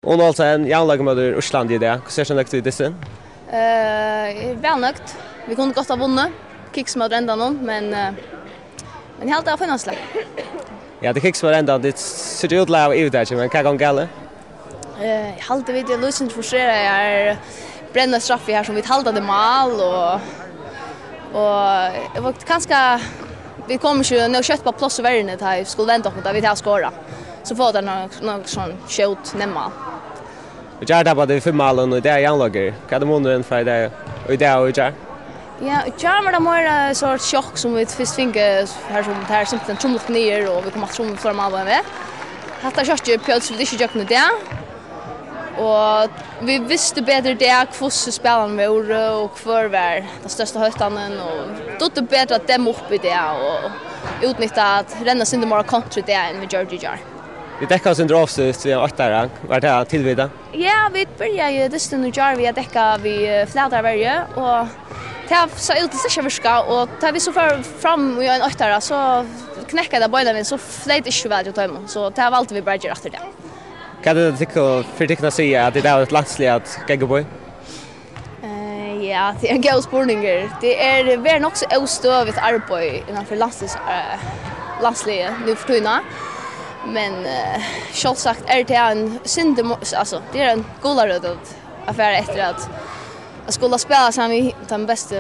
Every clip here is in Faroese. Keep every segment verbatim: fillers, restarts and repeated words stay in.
Una Olsen, javnleik móti Íslandi í dag. Hvussu er stemningin í dystin? Eh, væl nøgd. Vit kundu gott havt vunnið. Kiks móti endanum, men, eh, men eg haldi, tað var fínt slag. Ja, tað er kiks móti endanum. Tit síggja út til at hava yvirtakið, men hvat gekk galið? Eh, eg haldi, vit eru líka frustreraðir. Brenna straffu her, sum vit halda til mál, og, og eg veit, kanska vit koma ikki nóg skjótt upp á pláss í verjuni, tá vit skulu venda okkum, tá vit hava skorað. So fáa teir nokk, nokk sovorðin skjót neyðarmál. Í gjár tapa tit við fimm málum, og í dag javnleikur. Hvat er munurin frá í dag, í dag og í gjár? Ja, í gjár var tað meira so eitt sjokk, sum vit fyrst fingu, har sum tað simpelthen trumlaðu okkum niður, og vit komu aftur um fleiri mál enn vit. Hatta sjokkið bjóðaðu vit ikki ígjøgnum í dag. Og vit vistu betur í dag, hvussu spælararnir vóru, og hvør var tann størsta hóttanin, og dugdu betur at demma upp í dag, og útnytta at renna eitt sindur meira kontra í dag, enn vit gjørdu í gjár. Vit dekkaðu eitt sindur ov stíft við ein áttara. Var tað tilvitað? Ja, vit byrjaðu dystin í gjár við at dekka við, eh, flatari verju, og tað sá út til ikki at virka, og tá vit so fóru fram í ein áttara, so knekkaði tað beinanvegin, so fleyt ikki so væl hjá teimum, so tað valdu vit bara at gera aftur í dag. Hvat er tað tykkum, fyri tykkum at siga, at tað er eitt landslag at ganga upp í? Eh, ja, tað er ein góður spurningur. Tað er, verður nokk so óstøðugt arbeiði innanfyri landsliðs-, eh, landsliðið nú fyri tíðina. Men, eh, sjálvsagt er tað ein sindur mo-, altso, tað er ein gularót at, at fara eftir at, at skula spæla saman við teimum bestu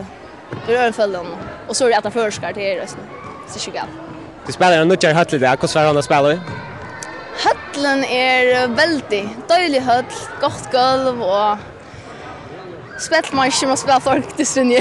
úr øðrum feløgum. Og so eru allar føroyskar, tað er eisini, so ikki galið. Tit spæla í eini nýggjari høll í dag. Hvussu var hon at spæla í? Høllin er, eh, veldig deilig høll, gott gólv og spell, man ikki má spæla fólk til sinni.